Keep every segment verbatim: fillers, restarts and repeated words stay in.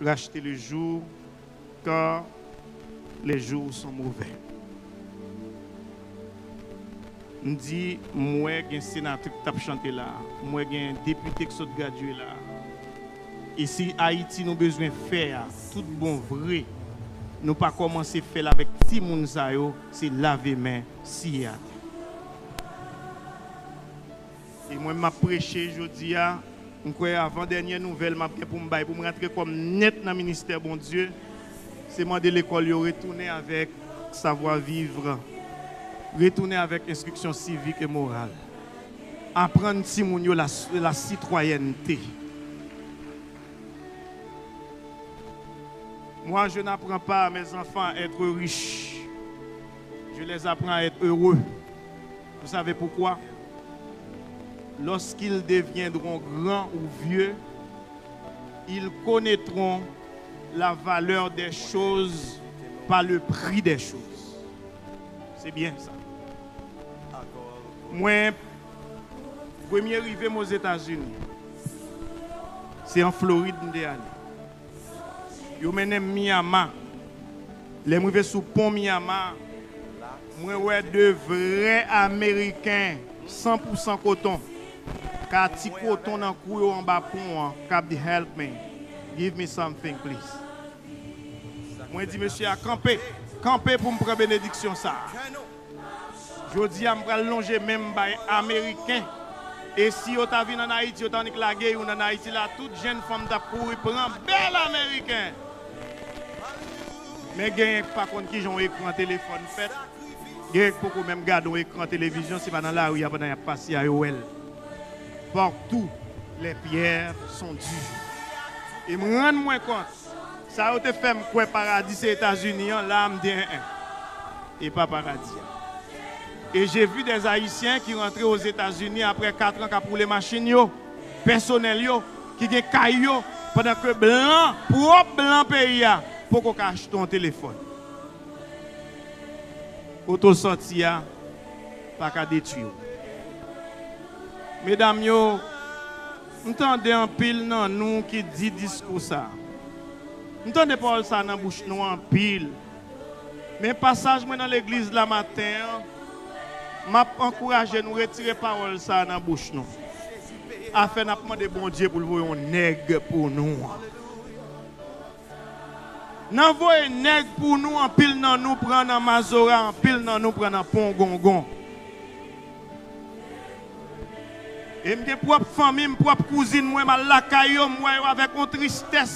Racheter le jour, car les jours sont mauvais. M di, m wè gen senatè k t ap chante la, m wè gen depite k sot gradye la. E si Ayiti nou bezwen fè a, tout bon vre, nou pa kòmanse fè l avèk timoun sa yo, se lave men, siye atè. E mwen, m ap preche jodi a, m kwè avan dènye nouvèl m ap gen pou m bay, pou m rantre kò m nèt nan ministè Bondye, se mande lekòl yo retounen avèk savoir vivre, retounen avèk enstriksyon sivik e moral, aprann timoun yo la, la sitwayènte. Moi, je n'apprends pas à mes enfants à être riches. Je les apprends à être heureux. Vous savez pourquoi? Lorsqu'ils deviendront grands ou vieux, ils connaîtront la valeur des choses par le prix des choses. C'est bien ça. Mwen, premye rive m Ozetazini, se an Florid m te ale. Yo mennen m Miami. Lè m rive sou pon Miami, mwen wè de vrè Ameriken, san pou san koton, k a ti koton nan kou yo anba pon an, k ap di, "Help me, give me something, please." Mwen di mesye a, "Kanpe, kanpe pou m pran benediksyon sa a." Jodi a, m pral lonje men m bay Ameriken. E si yo ta vin ann Ayiti, yo ta annik lage youn ann Ayiti la, tout jenn fanm t ap kouri pran bèl Ameriken. Men genyen k pa konn kijan yon ekran telefòn fèt. Genyen k poko menm gade yon ekran televizyon, se pa nan lari a pandan y ap pase a yo wè l. Partout, les pierres sont dures. E m rann mwen kont, sa yo te fè m kwè paradi se Etazini an, la a m di, en en. E pa paradi a. Et j'ai vu des Haïtiens ki rantre Ozetazini apre kat an k ap woule machin yo, pèsonèl yo, ki gen kay yo, pandan ke blan, pwòp blan peyi a, poko ka achte yon telefòn. Kote w sòti a pa ka detwi w. Medam yo, m tande anpil nan nou ki di diskou sa. M tande pawòl sa nan bouch nou anpil. Men pasaj mwen nan legliz la maten an, m ap ankouraje nou retire pawòl sa nan bouch nou. Afè n ap mande Bondye pou l voye yon nèg pou nou. Nan voye nèg pou nou, anpil nan nou pran nan mazora, anpil nan nou pran nan pongongon. E m gen pwòp fanmi m, pwòp kouzin mwen, m al lakay yo, m wè yo avèk yon tristès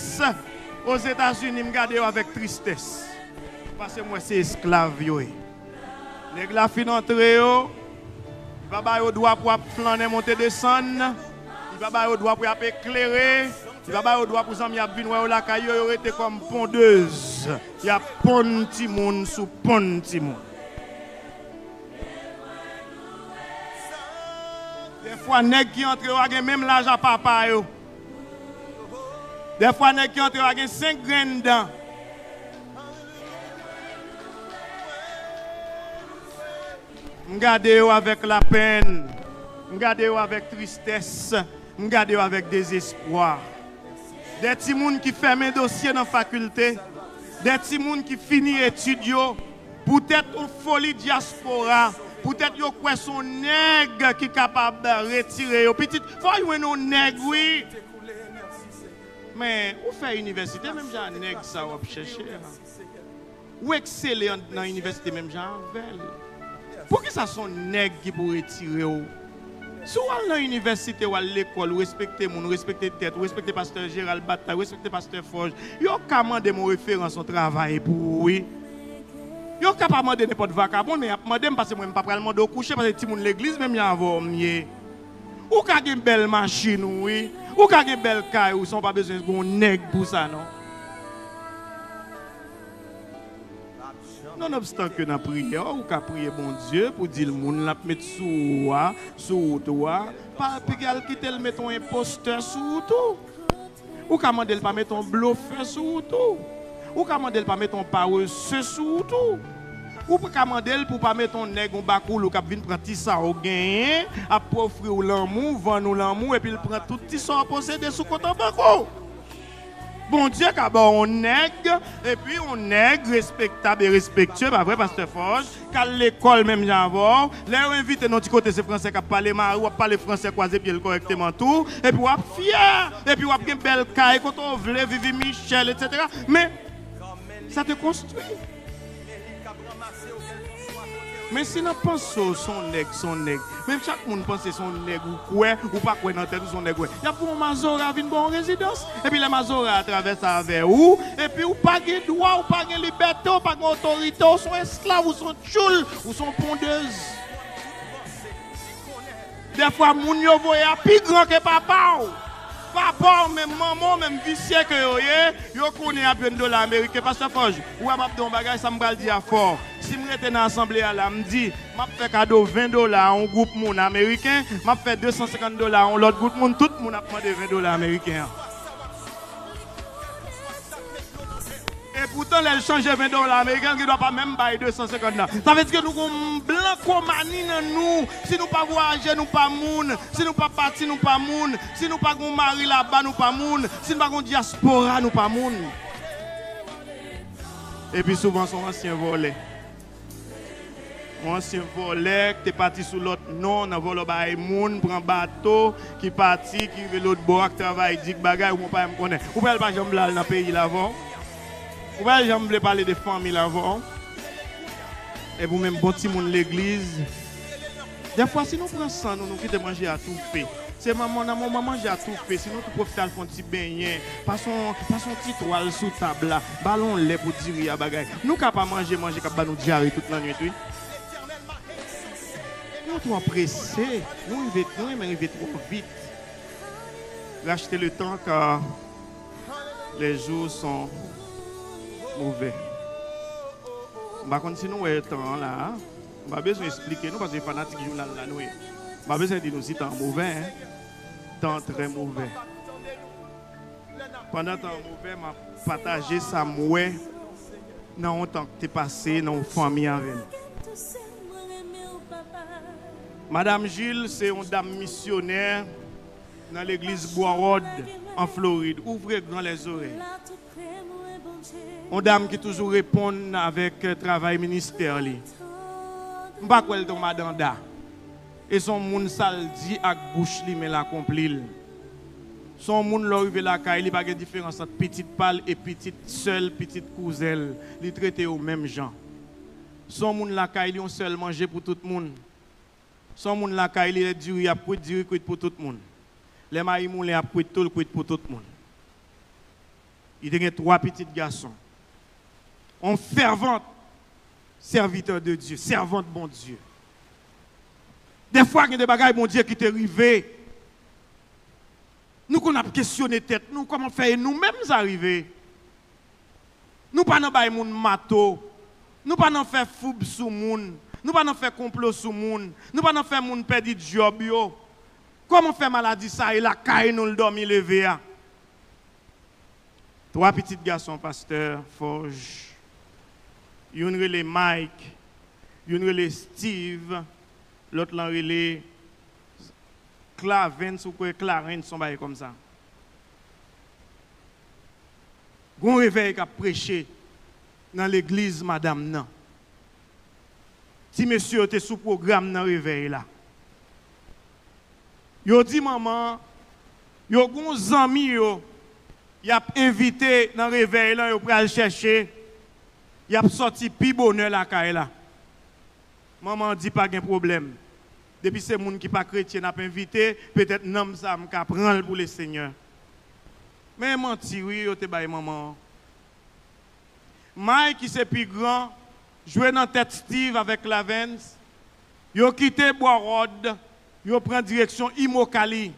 Ozetazini, m gade yo avèk tristès. Paske m wè se esklav yo ye. Nèg la fin antre yo, li pa ba yo dwa pou ap flannen monte desann, li pa ba yo dwa pou y ap eklere, li pa ba yo dwa pou zanmi ap vin wè yo lakay yo, yo rete kòm pondez. Y ap ponn timoun sou ponn timoun. Dèfwa, nèg ki antre yo a gen menm laj a papa yo. Dèfwa, nèg ki antre yo a gen senk grenn dan. M gade yo avèk lapenn. M gade yo avèk tristès. M gade yo avèk dezespwa. De timoun ki fèmen dosye nan fakilte. De timoun ki fini etid yo. Poutèt yon foli dyaspora. Poutèt yo kwè se yon nèg ki kapab retire yo. Pitit, fò w jwenn yon nèg, wi. Men, ou fè inivèsite, menm jan a nèg sa w ap chèche a. Ou eksele an, nan inivèsite menm jan avè l. Poukisa se yon nèg ki pou retire w? Si w al nan inivèsite, w al lekòl, ou respekte moun, ou respekte tèt, ou respekte pastè Gérald Bataille, ou respekte pastè Forge, yo ka mande m yon referans yon travay pou ou, wi. Yo ka pa mande nenpòt vakabon, men y ap mande m, paske mwen, m pa pral mande w kouche, paske timoun legliz menm jan avè w m ye. Ou ka gen bèl machin ou, wi. Ou ka gen bèl kay ou, san w pa bezwen gen yon nèg pou sa, non. Nonobstan ke nan priyè, ou ka priye Bondye pou di l moun l ap met sou ou a, sou wout ou a, pa piga l kite l met yon enpostè sou wout ou. Ou ka mande l pa met yon blofè sou wout ou. Ou ka mande l pa met yon parese sou wout ou. Ou ka mande l pou pa met yon nèg, yon bakoulou k ap vin pran ti sa w genyen, ap ofri w lanmou, vann ou lanmou, epi l pran tout ti sa w posede sou kont an bank ou. Bondye ka ba w yon nèg, epi yon nèg respektab e respektye, pa vre, Pastè Forge, k al lekòl menm jan avè w. Lè yo envite nan ti kote, se fransè k ap pale, mari w ap pale fransè, kwaze pye l kòrèkteman tou, epi w ap fyè, epi w ap gen bèl kay kote w vle, Vivi Michel, etsetera. Men, sa te konstwi. Men si nan panse w se yon nèg, se yon nèg. Menm chak moun panse se yon nèg ou kwè, ou pa kwè nan tèt ou se yon nèg, wè. Y ap voye yon mazora vin ba w yon rezidans. Epi lè mazora a travèse avè ou, epi ou pa gen dwa, ou pa gen libète, ou pa gen otorite, ou se yon esklav, ou se yon tchoul, ou se yon pondez. Dèfwa, moun yo voye a pi gran ke papa w. Papa w, menm manman w, menm visye ke yo ye, yo konnen y ap jwenn dola ameriken. Pastè Forge, ou wè m ap di yon bagay, sa m pral di a fò. Si m rete nan asanble a la, m di, m ap fè kado ven dola a yon gwoup moun ameriken, m ap fè de san senkant dola a yon lòt gwoup moun, tout moun ap mande ven dola ameriken an. E poutan, lè l chanje ven dola ameriken, l gendwa pa menm bay de san senkant nan. Sa vle di ke nou gon blankomani nan nou. Si nou pa vwayaje, nou pa moun. Si nou pa pati, nou pa moun. Si nou pa gon mari laba, nou pa moun. Si nou pa gon dyaspora, nou pa moun. Epi souvan, se yon ansyen vòlè. Yon ansyen vòlè ki te pati sou lòt non, nan vòlò bay moun, pran bato, ki pati, ki rive lòt bò a, k travay dik bagay, ou pa janm konnen. Ou pral pa janm vle al nan peyi l avè w. Ou pa janm vle pale de fanmi l avè w. Epi ou menm bon timoun legliz. Dèfwa, si nou pran san nou, nou kite manje a toufe. Se manman nan moman manje a toufe, si nou tou pwofite al fè yon ti benyen, pase yon, pase yon ti twal sou tab la, ba l yon lè pou diri a bagay. Nou ka pa manje manje k ap ba nou dyare tout lannwit, wi. Nou twò prese, nou rive, nou renmen rive twò vit. Rachte le tan, car les jours sont mauvais. M pa konn si nou wè tan an la a. M pa bezwen eksplike nou, paske fanatik jounal la nou ye. M pa bezwen di nou si tan an movè, en. Tan an trè movè. Pandan tan an movè, m ap pataje sa m wè nan yon tan k te pase nan yon fanmi avè m. Madam Gilles se yon dam misyonè nan legliz Bwawòd, an Florid. Ouvre gran lèzorèy. Yon dam ki toujou reponn avèk, eh, travay ministè li. M pa kwè l te yon madanda. E se yon moun sa l di ak bouch li, men l akonpli l. Se yon moun lè w rive lakay li, pa gen diferans ant pitit pa l e pitit sè l, pitit kouzen l. Li trete yo menm jan. Se yon moun lakay li, yon sèl manje pou tout moun. Se yon moun lakay li, lè diri ap kwit, diri kwit pou tout moun. Lè mayi moulen ap kwit tou, l kwit pou tout moun. Li te gen twa pitit gason. On fèvant sèvitè de Dye, sèvant Bondye. Dèfwa, gen de bagay Bondye ki te rive. Nou konn ap kesyone tèt nou, kòman fè e nou menm sa rive? Nou pa nan bay moun mato. Nou pa nan fè foub sou moun. Nou pa nan fè konplo sou moun. Nou pa nan fè moun pèdi djòb yo. Kòman fè maladi sa e lakay nou l dòmi leve a? Twa pitit gason pastè Forge. Youn rele Mike, youn rele Steve, lòt lan rele Clavens, ou kwè Clarence, yon bagay kòmsa. Gon revèy k ap preche nan legliz madanm nan. Ti mesye yo te sou pwogram nan revèy la. Yo di manman an, yo gon zanmi yo, y ap envite nan revèy lan, yo pral chèche, y ap sòti pi bonè lakay la. Manman an di pa gen pwoblèm. Depi se moun ki pa kretyen n ap envite, petèt nanm sa a m ka pran l pou Lesenyè. Men manti wi yo te bay manman an. Mike ki se pi gran, jwe nan tèt Steve avèk Clavens. Yo kite Bwawòd, yo pran direksyon Immokalee.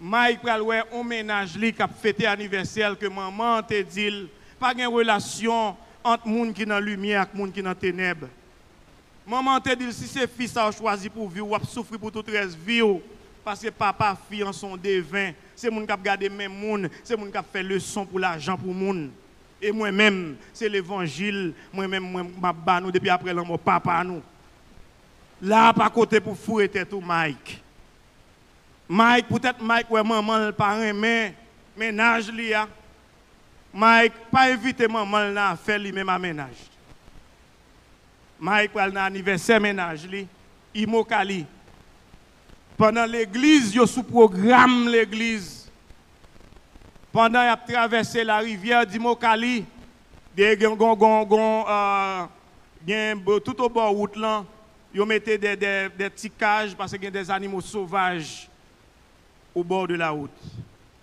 Mike pral wè on mennaj li k ap fete anivèsè l ke manman an te di l pa gen relasyon ant moun ki nan limyè ak moun ki nan tenèb. Manman an te di l, si se fi sa w chwazi pou vi w, w ap soufri pou tout rès vi w. Paske papa fi an se yon deven. Se moun k ap gade men moun, se moun k ap fè leson pou lajan pou moun. E mwen menm, se levanjil, mwen menm, mwen, m ap ba nou depi apre lanmò papa nou. La a pa kote pou foure tèt ou, Mike. Mike, poutèt Mike wè manman l pa renmen mennaj li a. Mike pa envite manman l nan afè li menm a mennaj. Mike pral nan anivèsè mennaj li, Imokali. Pandan legliz, yo sou pwogram legliz. Pandan y ap travèse larivyè Dimokali, de gen gon, gon, gon, euh, gen bo-, tout obò wout lan, yo mete de, de, de ti kaj, paske gen de zanimo sovaj au bord de la route.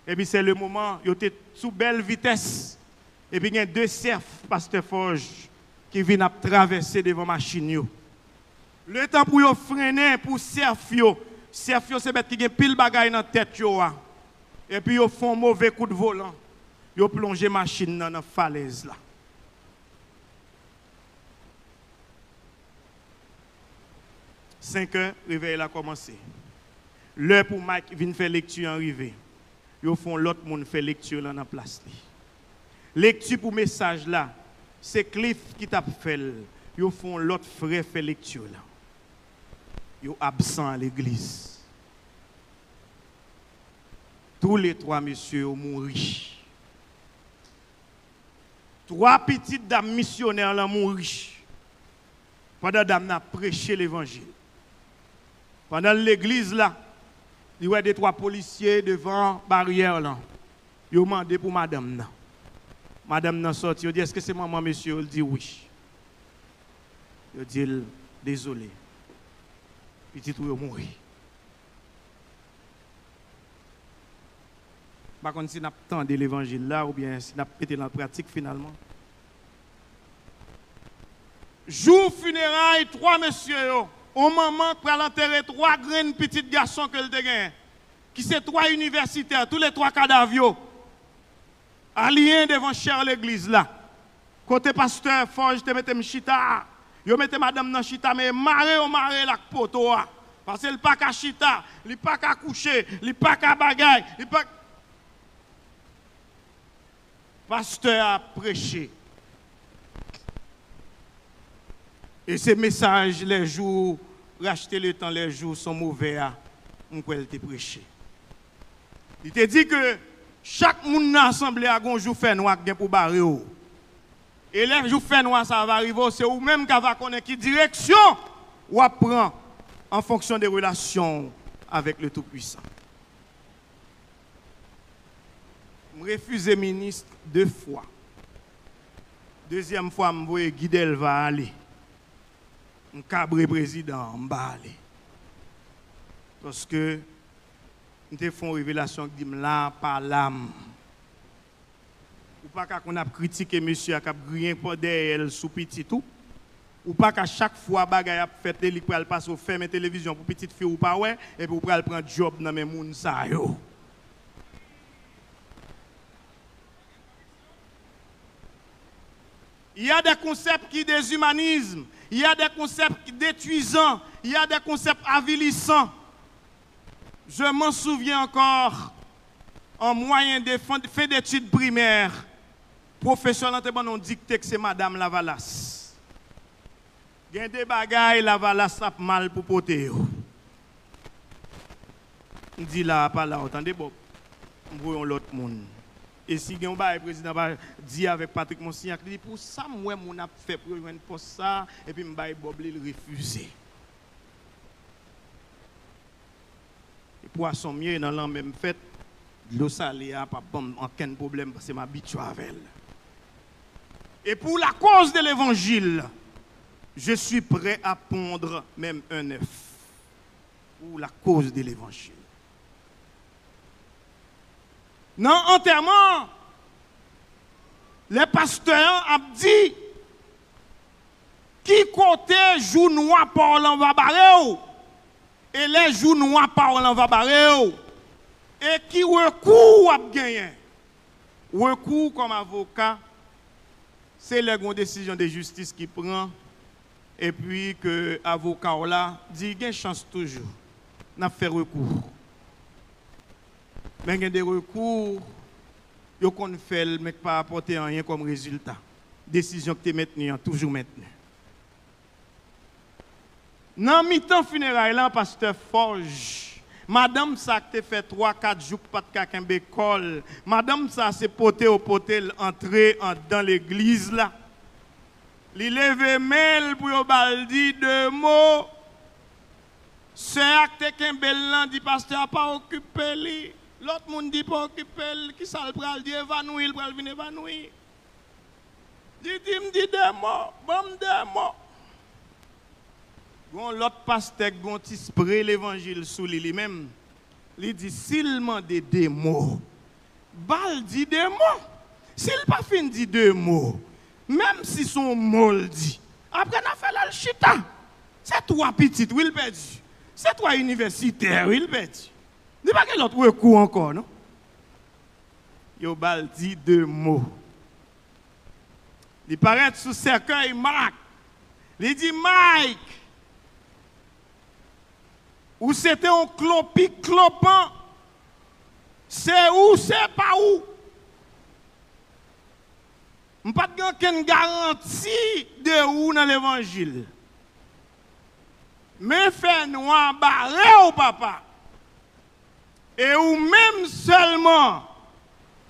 Epi se le moman, yo te sou bèl vitès, epi gen de sèf pastè Forge ki vin ap travèse devan machin yo. Letan pou yo frennen, pou sèf yo, sèf yo se bèt ki gen pil bagay nan tèt yo a, epi yo fè yon move kout volan, yo plonje machin nan nan falèz la. Senkè, revèy la kòmanse. Lè pou Mike vin fè lekti an rive. Yo fè yon lòt moun fè lekti lan nan plas li. Lekti pou mesaj la, se Cliff ki t ap fè l. Yo fè yon lòt frè fè lekti lan. Yo absan a legliz. Toulètwa mesye yo mouri. Twa pitit dam misyonè lan mouri pandan dam nan ap preche levanjil. Pandan l legliz la, li wè de twa polisye devan baryè lan. Yo mande pou madanm nan. Madanm nan sòti, yo di, "Èske se manman mesye yo?" L di, "Wi." Yo di l, "Dezole, pitit ou yo mouri." M pa konn si n ap tande levanjil la oubyen si n ap mete l an pratik finalman. Jou fineray twa mesye yo, yon manman k pral antere twa grenn pitit gason ke l te genyen, ki se twa inivèsitè, toulètwa kadav yo aliyen devan chè legliz la. Kote pastè Forge te mete m chita a, yo mete madanm nan chita, men mare yo mare l ak poto a. Paske l pa ka chita, li pa ka kouche, li pa ka bagay, li pa. Pastè a ap preche. E se mesaj les jours, racheter le temps les jours sont mauvais a, m kwè l te preche. Li te di ke chak moun nan asanble a gon jou fènwa k gen pou bare w. E lè jou fènwa sa a va rive w, se ou menm k a va konnen ki direksyon w ap pran an fonksyon de relasyon w avèk le Tout-Puissant. M refize minis de fwa. Dezyèm fwa, m voye Guy Delva ale. M kabre prezidan an, m pa ale. Paske m te fè yon revelasyon ki di m la, pa la m. Ou pa ka konn ap kritike mesye a k ap griyen dèyè l sou pitit ou. Ou pa ka chak fwa bagay ap fèt, e li k pral pase, ou fèmen televizyon pou pitit fi w pa wè, epi ou pral pran djòb nan men moun sa yo. Il y a des concepts qui déshumanisent, il y a des concepts détruisants, il y a des concepts avilissants. Je m'en souviens encore, en moyenne de fin, fin d'études primaires, pwofesè lan te ban nou dikte k se Madam Lavalas. Gen de bagay Lavalas ap mal pou pote yo. M di la a pa la, w tande Bòb. M voye yon lòt moun. E si gen yon bagay prezidan pa di avèk Patrick Monsignac, li di, "Pou sa m wè moun ap fè pou yo jwenn pòs sa a, epi m bay Bòb li, l refize." E pwason m ye, nan lanmè m fèt, dlo sale a p ap ban m okenn pwoblèm, paske m abitye avè l. Et pour la cause de l'évangile, je suis prêt à pondre même un œuf. Pour la cause de l'évangile. Nan antèman, lè pastè an ap di, "Ki kote jou nwa pa w lan va bare w?" E lè jou nwa pa w lan va bare w, e ki rekou w ap genyen? Rekou w kòm avoka, se lè gen yon desizyon de jistis ki pran, epi ke avoka w la di gen chans toujou, n ap fè rekou. Men gen de rekou, yo konn fè l, men k pa apòte anyen kòm rezilta. Desizyon k te mentni an toujou mentni. Nan mitan fineray lan, pastè Forge Madanm sa k te fè twa, kat jou k pa t ka kenbe kò l, madanm sa se pote yo pote l antre anndan legliz la. Li leve men l pou yo ba l di de mo. Sè a k te kenbe l lan di pastè a pa okipe li. Lòt moun di pa okipe l, kisa l pral di? Evanwi, l pral vin evanwi. Li di, "M di de mo, ban m de mo." Gon lòt pastè k gon ti spre levanjil sou li, li menm. Li di, si l mande de mo, ba l di de mo. Si l pa fin di de mo, menm si se yon mo l di, apre n a fè l al chita. Se twa pitit, wi, l pèdi. Se twa inivèsitè, wi, l pèdi. Li pa gen lòt rekou ankò, non. Yo ba l di de mo. Li parèt sou sèkèy Mak. Li di, Mike, ou se te yon klopik klopan. Se ou, se pa ou. M pa t gen okenn garanti de ou nan levanjil. Men fènwa bare w, papa. E ou menm sèlman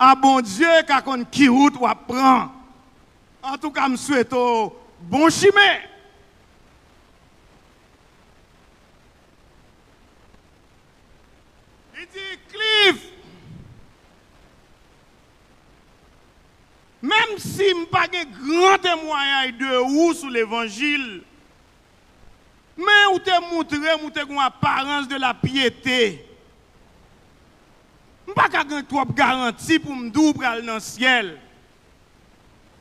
a Bondye ka konn ki wout w ap pran. Antouka, m swete w bon chimen. Li di, Cliff, menm si m pa gen gran temwayaj de ou sou levanjil, men ou te moutre m ou te gen yon aparans de la pyete. M pa ka gen twòp garanti pou m di w pral nan syèl.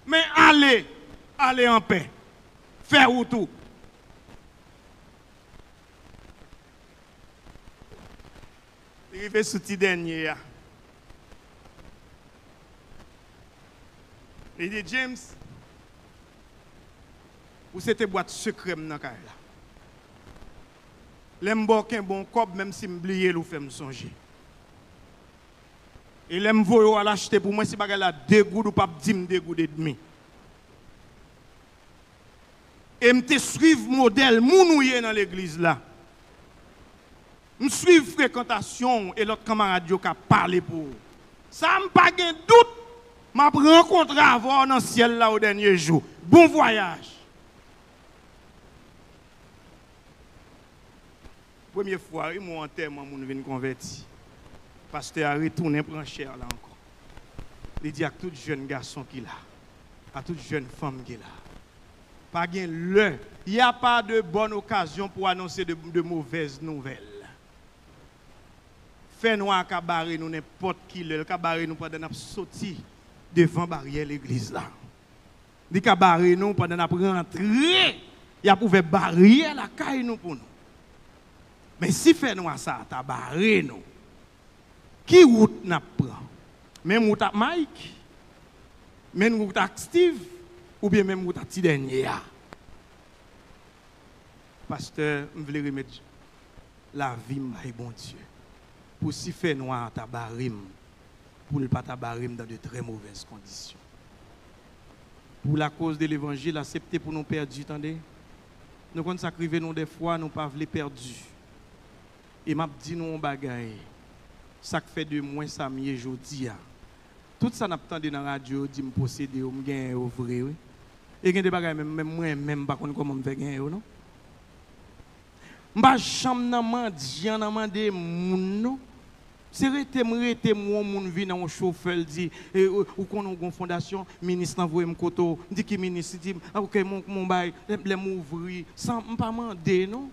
Men ale, ale anpè. Fè wout ou. Li rive sou ti dènye a. Li di, James, ou se te bwat sekrè m nan kay la. Lè m ba w kenbe yon kòb, menm si m bliye l, ou fè m sonje. E lè m voye w al achte pou mwen, si bagay la de goud, ou p ap di m de goud edmi. E m te swiv modèl moun ou ye nan legliz la. M swiv frekantasyon w e lòt kanmarad yo ka pale pou ou. Sa m pa gen dout, m ap rankontre avè w nan syèl la o dènye jou. Bon vwayaj! Premye fwa, wi, mwen antèman moun vin konvèti. Pastè a retounen pran chè la ankò. Li di ak tout jèn gason ki la, a tout jèn fanm ki la, pa gen lè, y a pas de bonne occasion pour annoncer de, de mauvaises nouvelles. Fènwa a ka bare nou nenpòt ki lè, l ka bare nou pandan n ap soti devan baryè legliz la. Li ka bare nou pandan n ap rantre, y ap ouvè baryè lakay nou pou nou. Men si fènwa sa a ta bare nou, ki wout n ap pran? Menm wout ak Mike? Menm wout ak Steve? Oubyen menm wout ak ti dènye a? Pastè, m vle remèt lavi m bay Bondye pou si fènwa a ta bare m, pou l pa ta bare m dans de très mauvaises conditions. Pour la cause de l'évangile, aksepte pou nou pèdi, tande. Nou konn sa k rive nou dèfwa, nou pa vle pèdi. E m ap di nou yon bagay, sa k fè de mwen sa m ye jodi a. Tout sa n ap tande nan radyo yo di m posede yo, m genyen yo vre, wi. E gen de bagay menm, menm mwen menm m pa konn kòman m fè genyen yo, non. M pa janm nan mandyan nan mande moun, non. Se rete m rete m wè yon moun vin nan yon chofè, l di, e, ou, ou konnen w gen yon fondasyon, minis lan voye m kote w. M di, ki minis? Li di m, a, oke, m, m bay, lè, lè m ouvri, san m pa mande, non.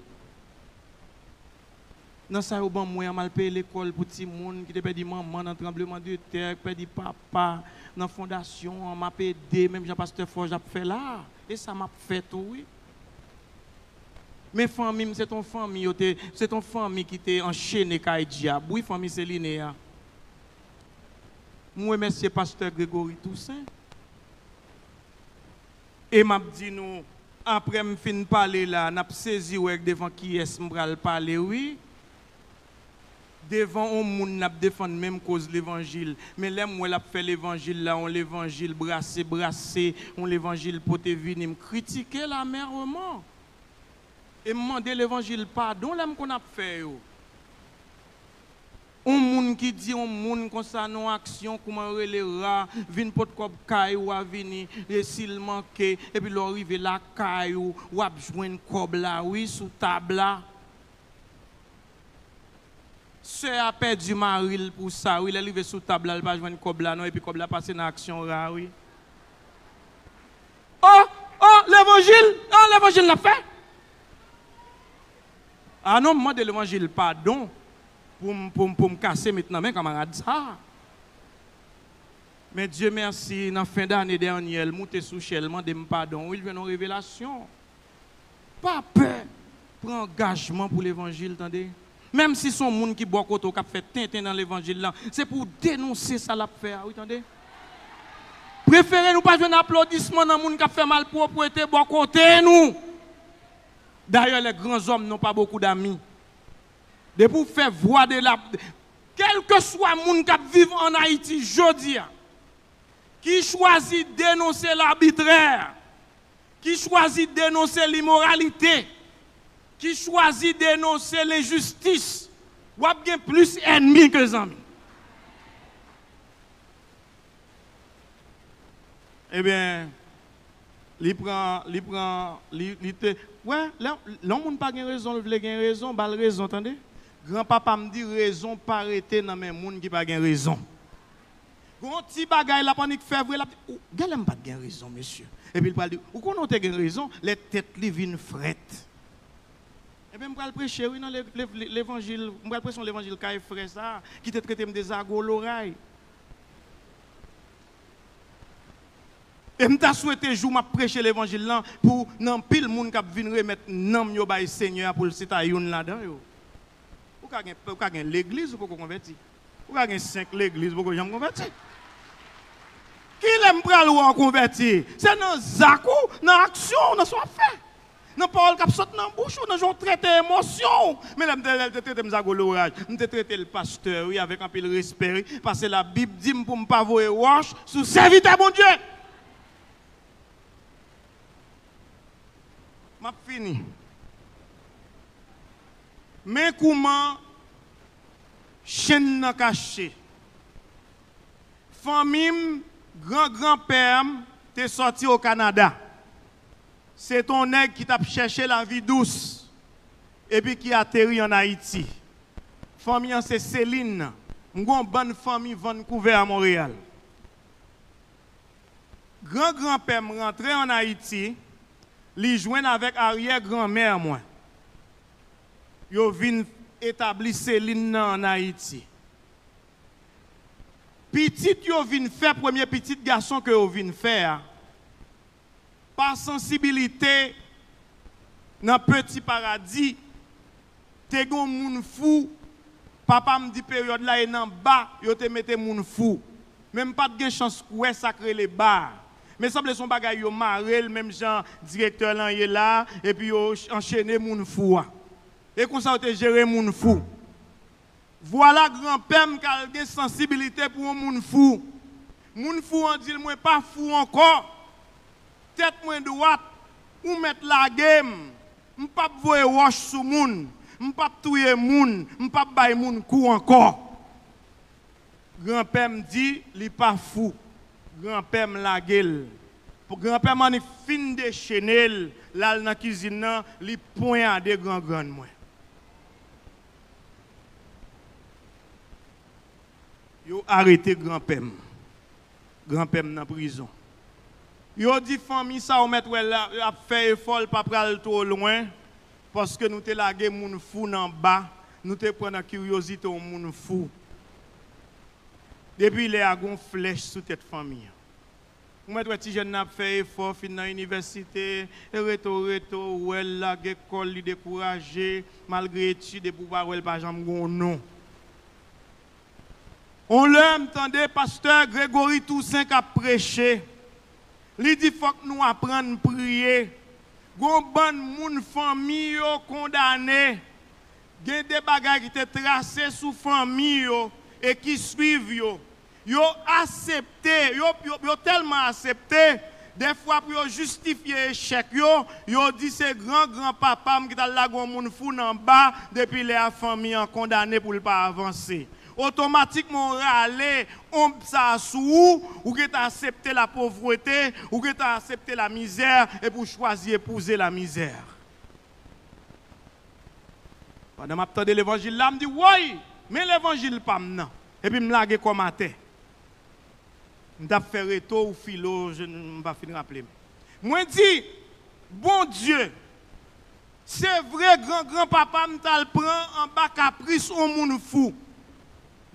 Nan sa yo ban mwen an, m al peye lekòl pou timoun ki te pèdi manman nan tranblemanntè, ki pèdi papa nan fondasyon an, m ap ede, menm jan pastè Forge ap fè la a. E sa m ap fè tou, wi. Men fanmi m, se t on fanmi, yo te, se t on fanmi ki te anchene kay dyab. Wi, fanmi Celine a. M remèsye pastè Gregory Toussaint. E m ap di nou, apre m fin pale la, n ap sezi wè devan kiyès m pral pale, wi. Devan on moun n ap defann menm koz levanjil. Men lè m wè l ap fè levanjil la, on levanjil brase brase, on levanjil pote vini, m kritike l amèrman. E m mande levanjil padon lè m konn ap fè yo. On moun ki di on moun konsa nan aksyon, kouman yo rele, ra, vin pot kòb kay ou a vini, e si l manke, epi lè w rive lakay ou, w ap jwenn kòb la, wi, sou tab la. Sè a pèdi mari l pou sa, wi, lè l rive sou tab la, l pa jwenn kòb la non, epi kòb la pase nan aksyon ra, wi. O, o, levanjil, o, levanjil n ap fè. A non, m mande levanjil padon pou m, pou m, pou m kase met nan men kanmarad sa. Men Dye mèsi, nan fen dane dènyè, l moute sou chè, l mande m padon, wi, l jwenn yon revelasyon. Pa pè pran angajman pou levanjil, tande. Menm si se yon moun ki bò kote w k ap fè tenten nan levanjil lan, se pou w denonse sa l ap fè a, wi, tande. Prefere nou pa jwenn aplodisman nan moun k ap fè malpwopwete bò kote nou. D'ailleurs, les grands hommes n'ont pas beaucoup d'amis. Depi w fè vwa de la, kèlkeswa moun k ap viv ann Ayiti jodi a, ki chwazi denonse labitrè, ki chwazi denonse limoralite, ki chwazi denonse lenjistis, w ap gen plis ènmi ke zanmi. Ebyen, li pran, li pran, li, li te, wè, lè, lè yon moun pa gen rezon, l vle gen rezon, ba l rezon, tande. Granpapa m di, rezon pa rete nan men moun ki pa gen rezon. Gon ti bagay l ap annik fè vre, l ap di, "Ou, genlè m pa t gen rezon, mesye." Epi l pral di, "Ou konnen w te gen rezon," lè tèt li vin frèt. Ebyen, m pral preche, wi, nan le-, le-, le-, levanjil, m pral preche yon levanjil kay frè sa a, ki te trete m de zago loray. E m ta swete jou m ap preche levanjil lan pou nan anpil moun k ap vin remèt nanm yo bay Senyè a pou l se ta youn ladan yo. Ou ka gen, ou ka gen legliz, ou poko konvèti. Ou ka gen senk legliz, ou poko janm konvèti. Kilè m pral wè w konvèti? Se nan zak ou, nan aksyon w, nan sa w ap fè. Nan pawòl k ap sot nan bouch ou, nan jan w trete emosyon w. Men lè m te, lè l te trete m zago loraj, m te trete l pastè, wi, avèk anpil respè, wi, paske Labib di m pou m pa voye wòch sou sèvitè Bondye. M ap fini. Men kouman chenn nan kache. Fanmi m, gran granpè m te sòti o Kanada. Se te yon nèg ki t ap chèche lavi dous epi ki ateri ann Ayiti. Fanmi an se Selin nan. M gen yon bann fanmi Vancouver a Montréal. Gran granpè m rantre ann Ayiti, li jwenn avèk aryè granmè mwen. Yo vin etabli Selin nan ann Ayiti. Pitit yo vin fè, premye pitit gason ke yo vin fè a, pa sansibilite nan Peti Paradi, te gen yon moun fou, papa m di peryòd la e nan ba yo te mete moun fou. Men m pa t gen chans wè sa k rele ba a. Men sanble se yon bagay yo mare l menm jan direktè lan ye la, epi yo anchene moun fou a. E konsa yo te jere moun fou. Vwala granpè m k al gen sansibilite pou yon moun fou. Moun fou an di l, "Mwen pa fou ankò. Tèt mwen dwat, ou mèt lage m. M p ap voye wòch sou moun. M p ap touye moun. M p ap bay moun kou ankò." Granpè m di li pa fou. Granpè m lage l. Granpè m annik fin dechene l, l al nan kizin nan, li ponyade grangrann mwen. Yo arete granpè m. Granpè m nan prizon. Yo di fanmi sa w mèt wè la ap fè efò, l pa pral twò lwen, paske nou te lage moun fou nan ba, nou te pran nan kiryozite yon moun fou. Depi lè a, gon flèch sou tèt fanmi an. Ou mèt wè ti jèn nan ap fè efò, fin nan inivèsite, e reto, reto, ou wè l lage kò l, li dekouraje, malgre etid, epi ou pa wè l pa janm gon non. On lè, m tande pastè Gregory Toussaint k ap preche. Li di, "Fòk nou aprann priye." Gon bann moun, fanmi yo kondane. Gen de bagay ki te trase sou fanmi yo e ki swiv yo. Yo asepte, yo, yo, yo tèlman asepte, dèfwa pou yo jistifye echèk yo, yo di se gran granpapa m ki t al lage yon moun fou nan ba, depi lè a fanmi an kondane pou l pa avanse. Otomatikman, w rale onb sa a sou ou, ou gentan aksepte lapovrete, ou gentan aksepte lamizè, epi w chwazi epouze lamizè. Pandan m ap tande levanjil la, m di, woy, men levanjil pa m nan. Epi m lage kò m atè. M t ap fè reto ou filo, je n-, m pa fin raple m. Mwen di, Bondye, se vre, gran gran papa m t al pran anba kapris on moun fou.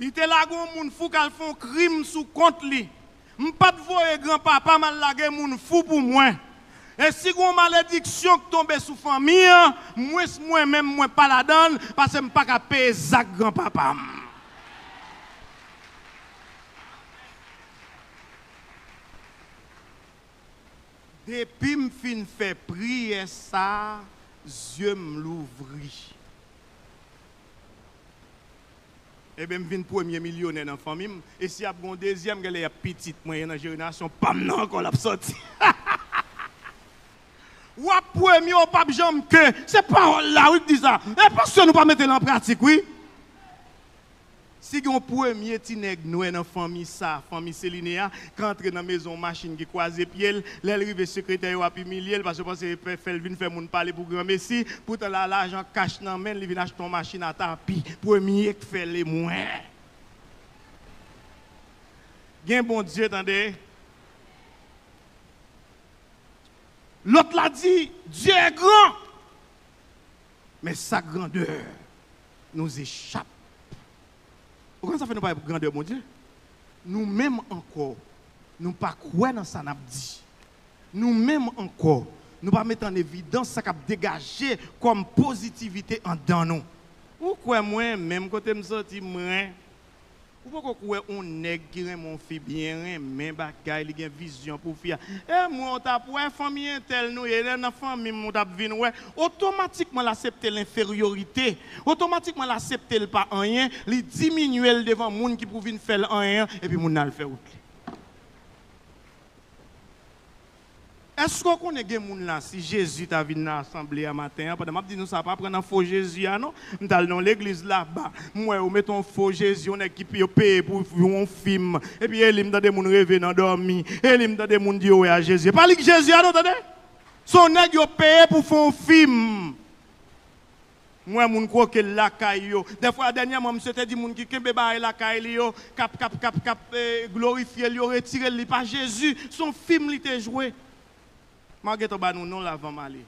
Li te lage on moun fou k al fè on krim sou kont li. M pa t voye gran papa m al lage moun fou pou mwen. E si gen on malediksyon k tonbe sou fanmi an, mwens mwen menm mwen pa ladan l, paske m pa ka peye zak gran papa m. Depi m fin fè priyè sa a, zye m louvri. Ebyen, m vin premye milyonè nan fanmi m. E si ap gen yon dezyèm, genlè y ap pitit mwen, e nan jenerasyon pa m nan ankò l ap sòti. W ap premye, w p ap janm ke. Se pawòl la, wi, k di sa. E paske nou pa mete l an pratik, wi. Si gen yon premye ti nèg nwè nan fanmi sa, fanmi Seline a, k antre nan mezon yon machin ki kwaze pye l, lè l rive sekretè yo ap imilye l, paske yo panse fè, fè l vin fè moun pale pou granmesi, poutan la lajan kach nan men l, li vin achte yon machin a tapi, premye k fè l e mwen. Gen Bondye, tande. Lòt la di, Dieu est grand. Men sa grandè nous échappe. Ou konn sa fè nou pale pou grandè Bondye? Nou menm ankò, nou pa kwè nan sa n ap di. Nou menm ankò, nou pa met an evidans sa k ap degaje kòm pozitivite anndan nou. Ou kwè mwen, menm kote m soti, mwen, ou poko kwè on nèg ki renmen on fi byen, renmen bagay, li gen vizyon pou fi a. E mwen, ou t ap wè fanmi entèl nou ye, lè nan fanmi m, ou t ap vin wè. Otomatikman, l aksepte lenferyorite. Otomatikman, l aksepte l pa anyen, li diminye l devan moun ki pou vin fè l anyen an, epi moun nan al fè wout li. Èske w konnen gen moun la, si Jezi ta vin nan asanble a maten an, pandan m ap di nou sa, pa pran nan fo Jezi a non, m t al nan yon legliz laba, m wè yo mete yon fo Jezi, yon nèg ki yo peye pou yon fim, epi e li m tande moun reve nan dòmi, e li m tande moun di yo wè a Jezi. E pa li k Jezi a non, tande! Se yon nèg yo peye pou fè yon fim. M wè moun kwoke l lakay yo. Dèfwa, dènyèman, misye te di moun ki kenbe bagay lakay li yo, k ap, k ap, k ap, k ap, eh, glorifye l, yo retire l, li pa Jezi, se yon fim li te jwe. M a gentan ba nou non l avan m ale.